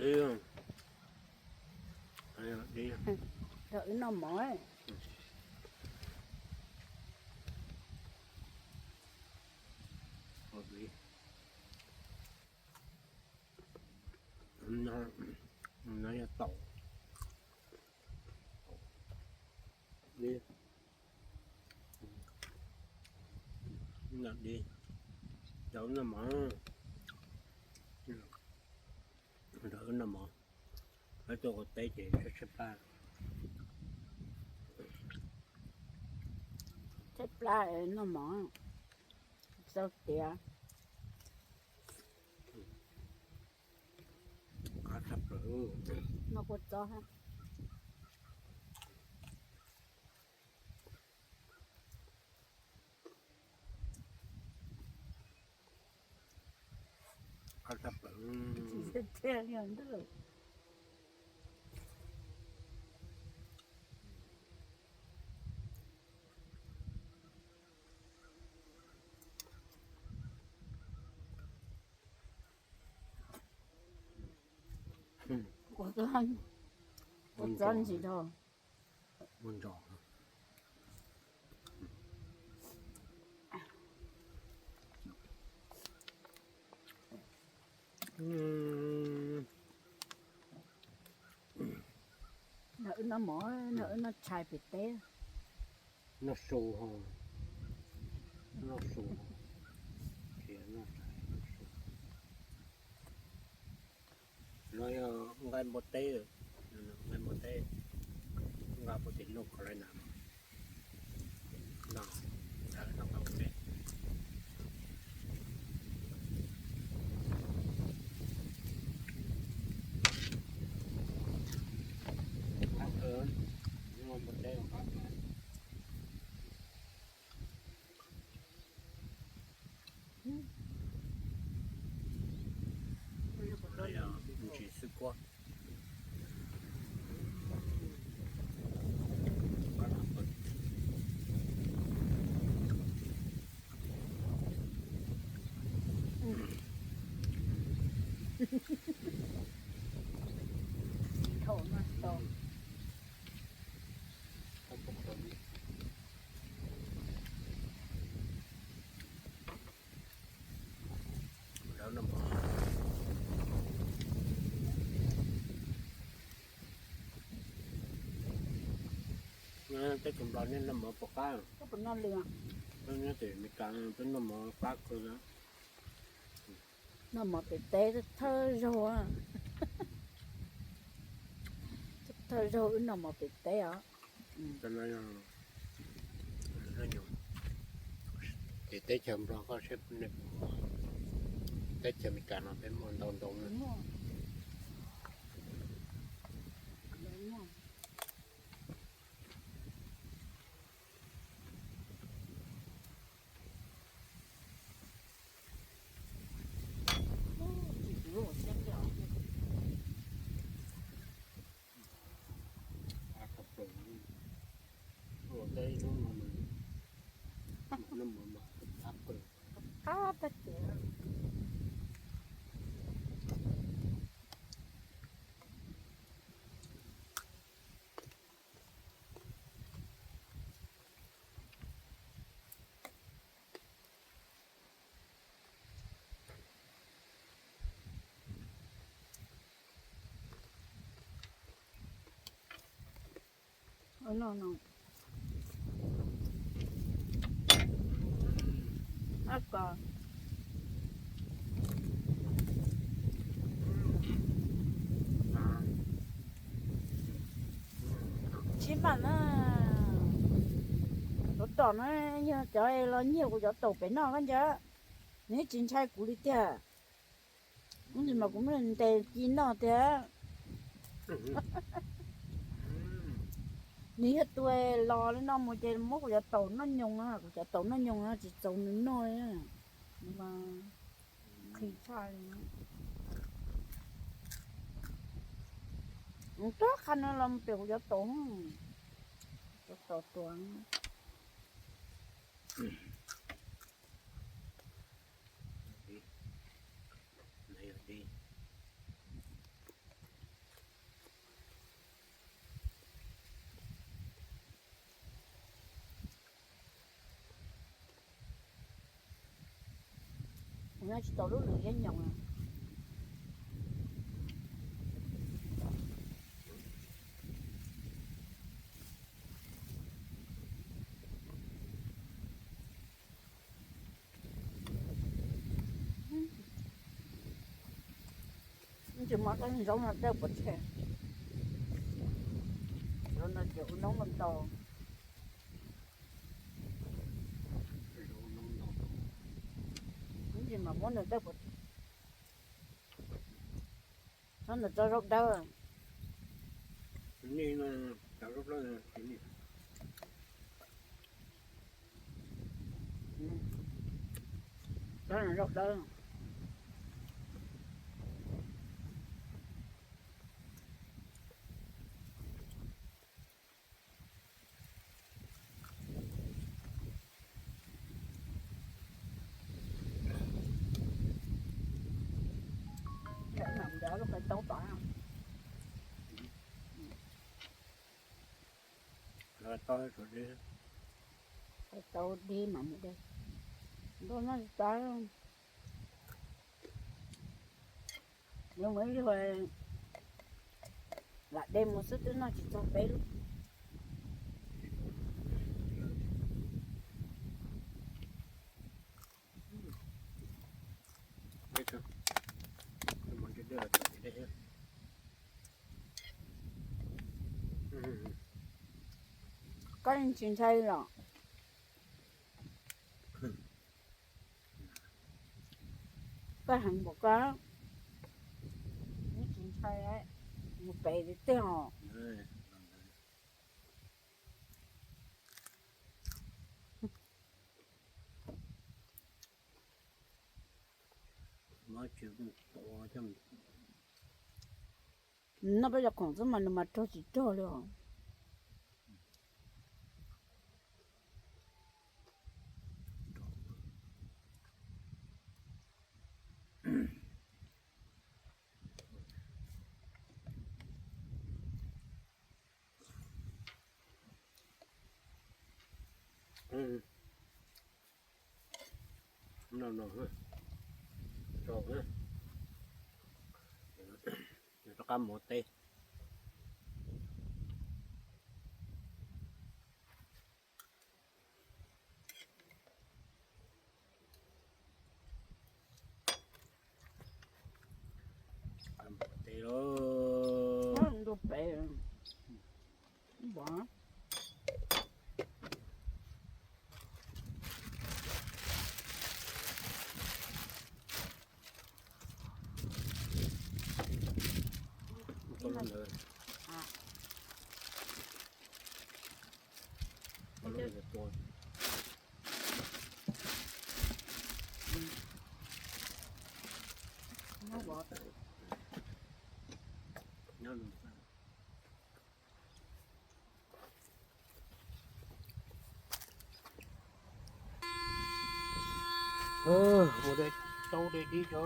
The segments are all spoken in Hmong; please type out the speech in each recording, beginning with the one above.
Nrog wb noj mov. No yog taum, dib, dib, nrog wb noj mov, nrog wb noj mov. Peb tuaj ua teb ces tshaib plab, tshaib plab noj mov, txaus tiav. Qab tshaj plaws. Noj kua txob. Qab tshaj plaws. Ua txob ntsis dhau. Ua ntsos. Nrog wb noj mov, nrog wb noj tshais pem teb. Noj su, noj su, noj tshais, noj su. No yog nqaij npua teb, nqaij npua teb, nqa puag tim nuj Carolina no, nqa noj nqaij npua teb. Qab kawg, noj npua teb qab kawg. No yog ntsis xwb kuab. Teb chaws Nplog nej noj mov puas qab? Nyob tim Amelikas peb noj mov qab kawg. Noj mov pem teb thawj zaug, thawj zaug wb noj mov pem teb os. Ces teb chaws Nplog koj seb, teb chaws Amelikas no peb muaj ntau ntau na. Qab tag kev. Tsis mam na, cov tom no yog cov los nyiag kuv cov taum pem noj koj nca, nws tsis ntshai kuv li tiag. Ub, ntsis mas kuv muab ntes ci noj tiag. Nws yog tus los li no mus ces muab kuv cov taum noj nyoos, kuv cov taum noj nyoos tsis txaus nws noj li. Nws mas qhi tshaj li. Nws tuag qhov no los pem kuv cov taum, cov taum tuag. Nyob tsis tau lub lwm yeeb nyoos. Tsis muaj zaub no dawb pov tseg. Zaub no ces ua noob ntau. Tsis mas muab nws dawb pov tseg. Tsob no tsob zaub dawb. Tsob no zaub dawb. Lub qe taub tod. Qe taub dib mas mus de. Ntuj no tsis tas. Yuav mus ib lub lam de mus xwb twb noj tsis txog peb lub. Koj tsis ntshai los? Koj heev npaum koj, tsis ntshai, mus pem li tej os. Noj peb zaug khoom xwb mas nws mas rog tsis rog li os. No no, rau, rov qab mus teb. Tes lauj. Ntuj pem. Mus de taub de dib tso.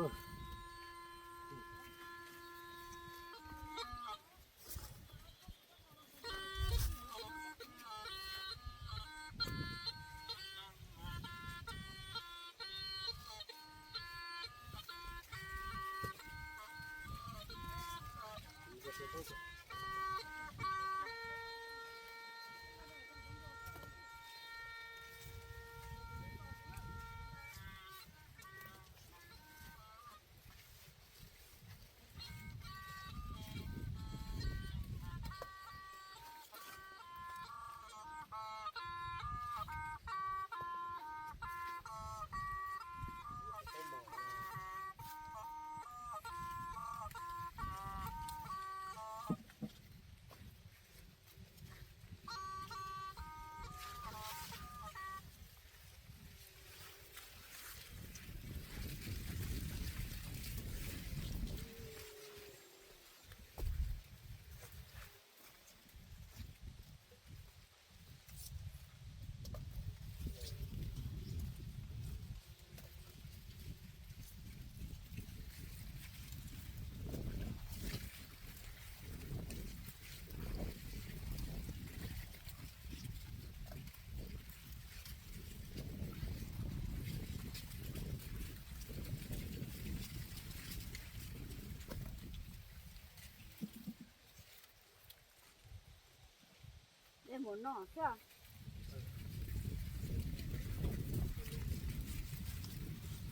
Mus no thiab.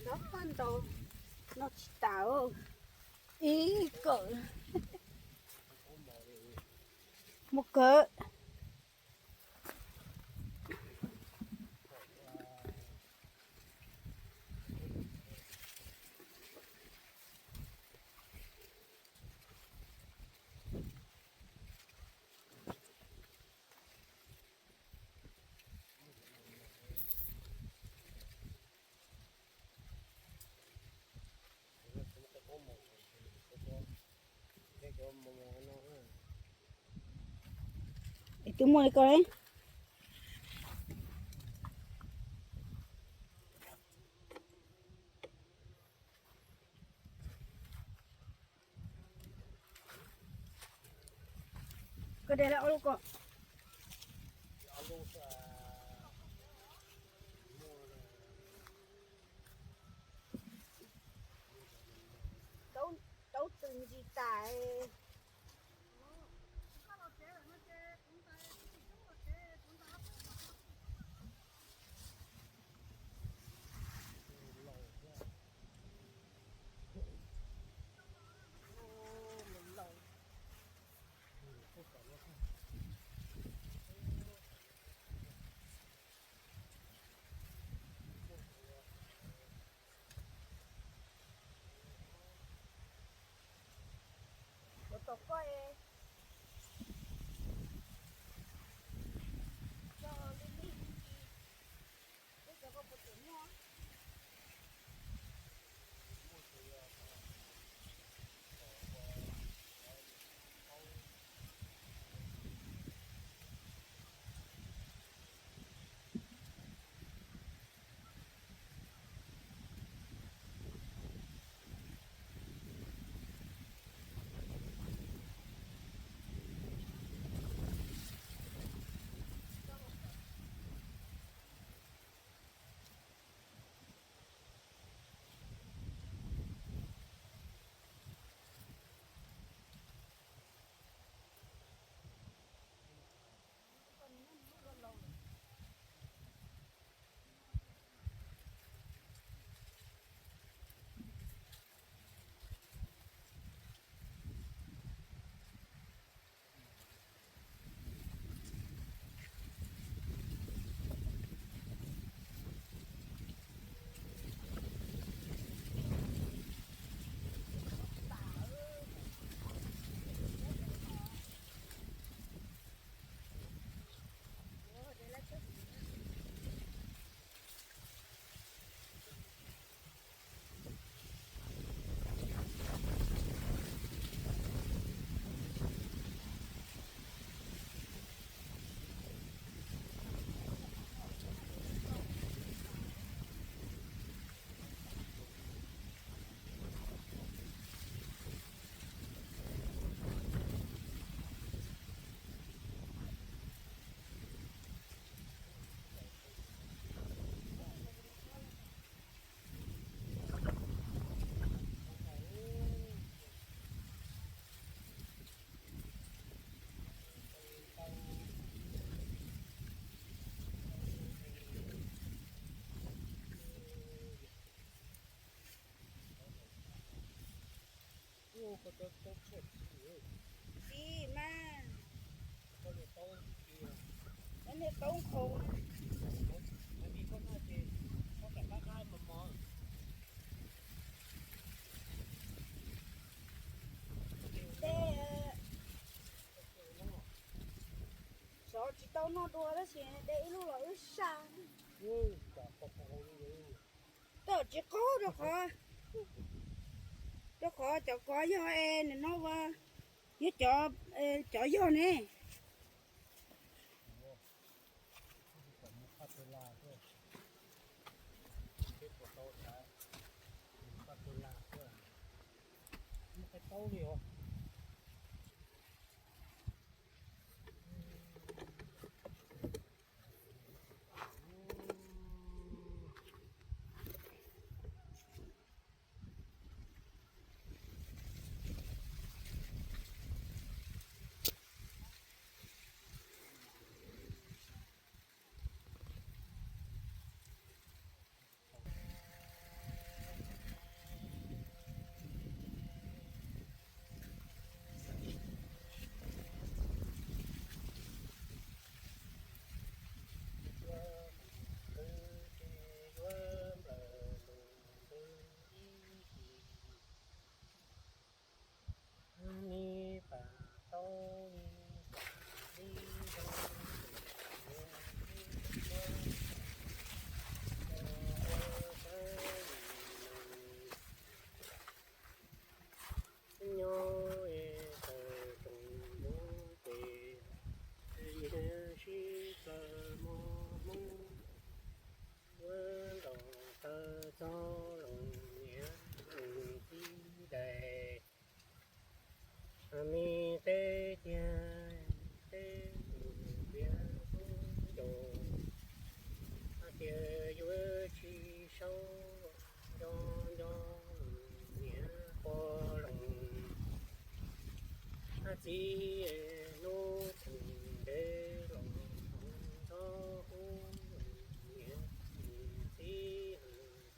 Nrov ntau, no tsis tas. Ib kawm mus kawm. Es twb muaj li ko li. Koj de lawm ob lub ko. Rau tws ntsis tas. Ua tau koj es cog li lig ntsis, peb cov koj puas tseem muaj? Txiv mas, cov niag taub nqhau. De, xyov tsis tau noj dua tab sis de ib lub los wb saj. Tej tsis qaub rau qhov, rau qhov cov kov yog es nim no ua yog cov, cov yog ne. txiv, hnub tsis ntev los ntxov ub, niam txiv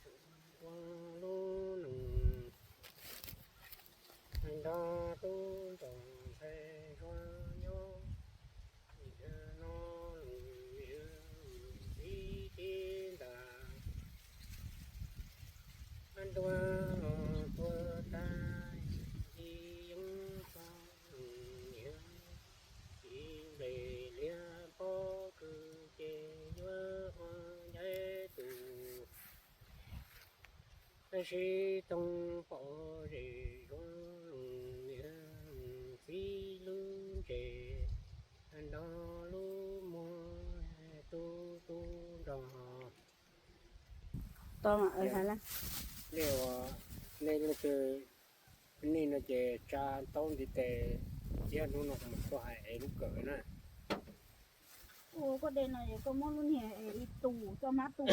tsum ua lub nus nrog tub nrog ntxhais Suav nyob. Nim no los niam txiv tib ntas, nruab los tuag tag, txiv yeeb txog los niam txiv nplej liab pob kws ces yuav ua ncaib tus sib toog pom zem Suav los niam txiv lub ntses nrog lub muag tub tub nrog. Nej ua, nej leej twg, nej no ces tsa ntaub ntiv tes thiab hnub no kuv mam tuaj hais es lub kawm na. Ua koj de no es koj muab lub niag es ib tus coj mab tu.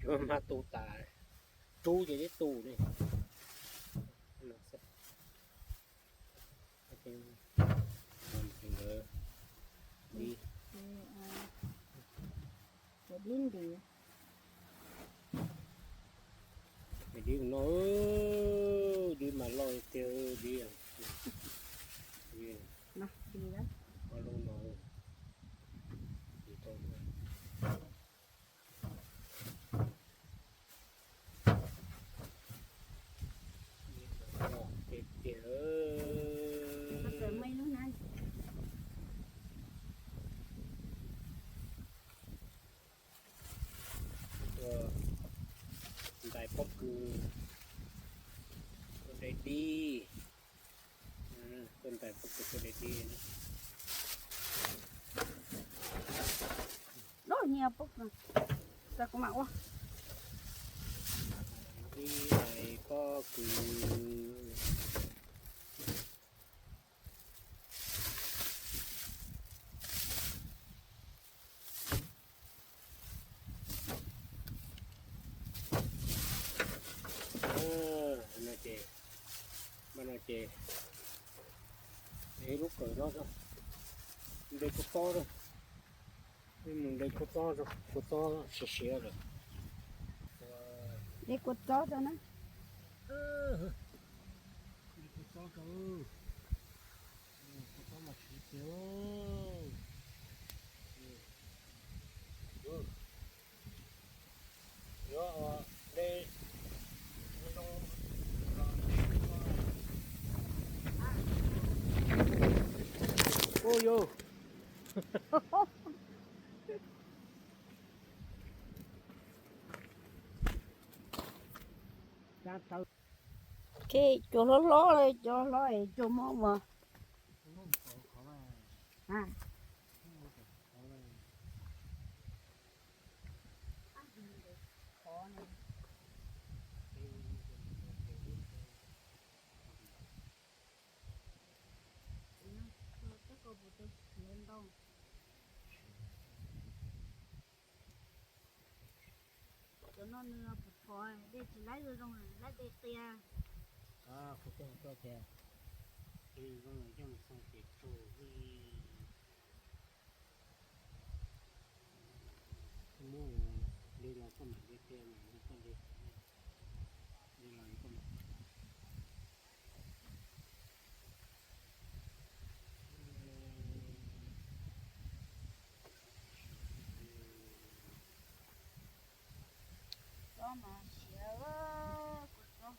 Coj mab tu tas, rub ces tib tu li. Dib nti, dib no, dib mas loj tiag, dib, dib no, dib tau. Tiag tiag. Ntais pob kws, tuaj de dib, tuaj ntais pob kws tuaj de dib. Loj nyias pob kws, kuv mam ua. Dib ntais pob kws. No ces, mas no ces ib lub kawm no, nte kua txob, mus nte kua txob, kua txob siav siav lawm. Nte kua txob rau na. Nte kua txob rau. Kua txob mas siav tiag. Yuav de zoo. Ua yus. Cua hlob hlob, cua hlob es cua mob mas. Cov no nws puas thov dej tsis laib zoo zoo, laib dej qia. Kuv coj tuaj ces zoo coj mus xoo ces tsau li. Muab de los koj mam de qia, mam muab koj de, de los koj mam. Txob mas siav, kua txob.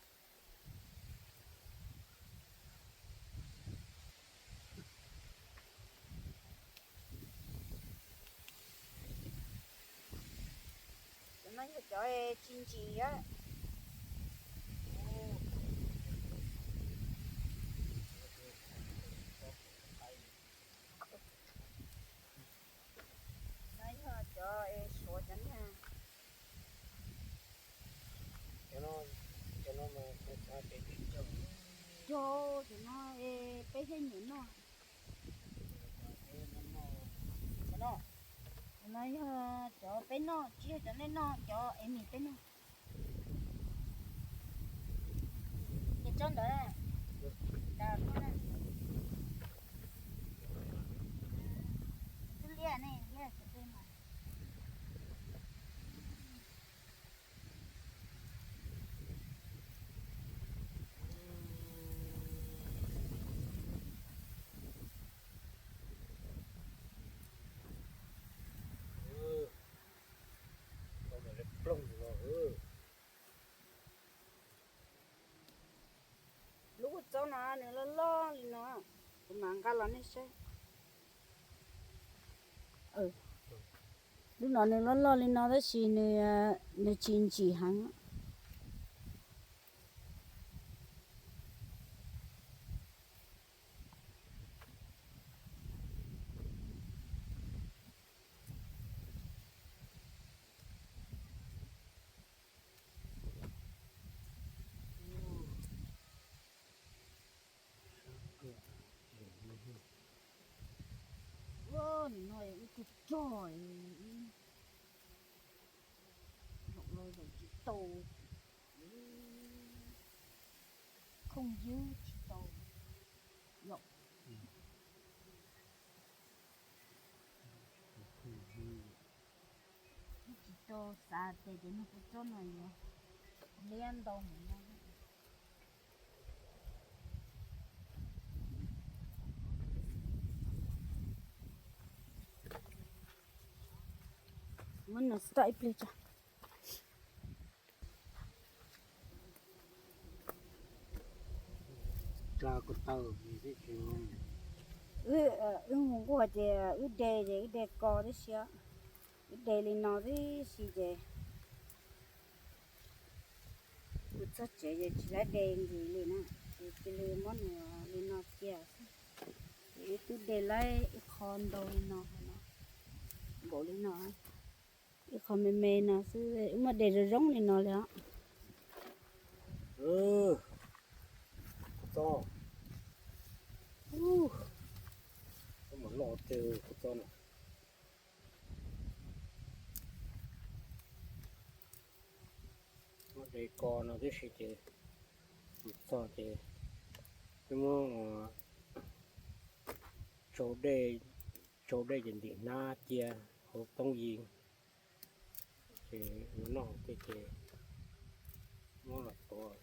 Cov no yog cov tsis ntsim. No yog cov es suav cov niag. Cov no, cov no, cov no es peb thiaj nyiam noj. Cov no yog cov peb noj, tsis yog cov nej noj, cov es mis peb noj. Ces tsob ntawd, ntawd ko na. No nws loj loj li no, kuv mam nqa los nej saib. Lub no nws loj loj li no tab sis nws, nws tsis ntsim heev. Nim no wb tuaj txog, zaum los zaum tsis tau, khooj ywg tsis tau, zaum tsis tau xav tias cov niag kua txob no yuav liab ntau heev no. Muab nws stop ib pliag tso. Wb, wb mus nkuaj ces wb de ces wb de ko tib si, wb de li no tib si ces mus txog tsev ces tsis laib de ntxiv li na, ces cia li muab nws li no cia xwb. Ces wb twb de laib ib qho ntau li no, npaum li no, ib qho me me no xwb, wb muab de zoo zoo li no li os. Kua txob, kua txob mas loj tiag kua txob no. Muab de ko no tib si ces mus txog ces wb muab tsau dej, tsau dej ces ntim hnab cia hauv toob yi, ces yuav noj hauv tej ces muab los tuav.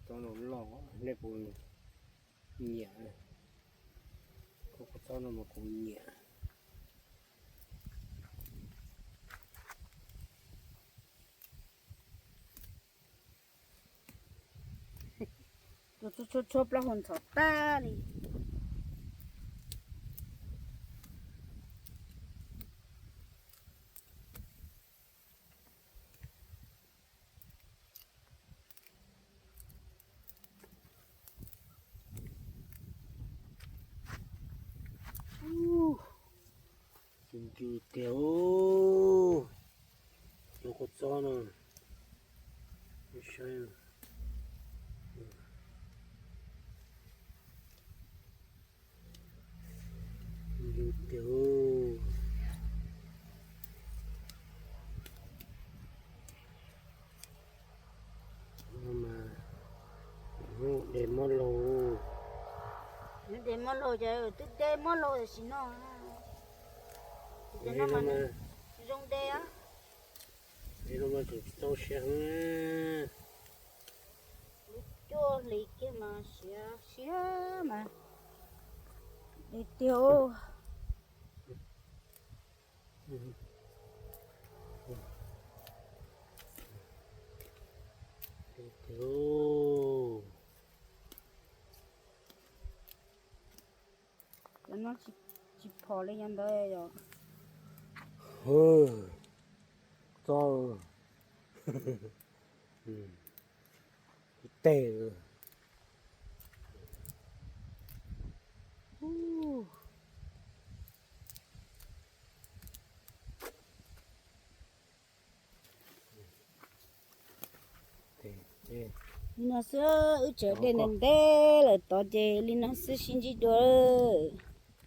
Txob no loj, nej puas nyiam? Koj kua txob no mas kuv nyiam. Tus tshuab tshuab plaub hau ntxhov tag li. Ntws tiag, cov kua txob no, saib. Ntws tiag. No mas de mob laug. De mob laug ces twb de mob laug tam sim no. Cov no mas zoo de. De no mas tseem tsis txaus siav heev. Lub cuaj hlis kiag mas siav siav mas de tiag. Cov no tsis phom li yog ntawd yom. Txob teg. Li no xwb, wb tseem de ntev ntev lawm tod ces li no xwb sib ntsib dua.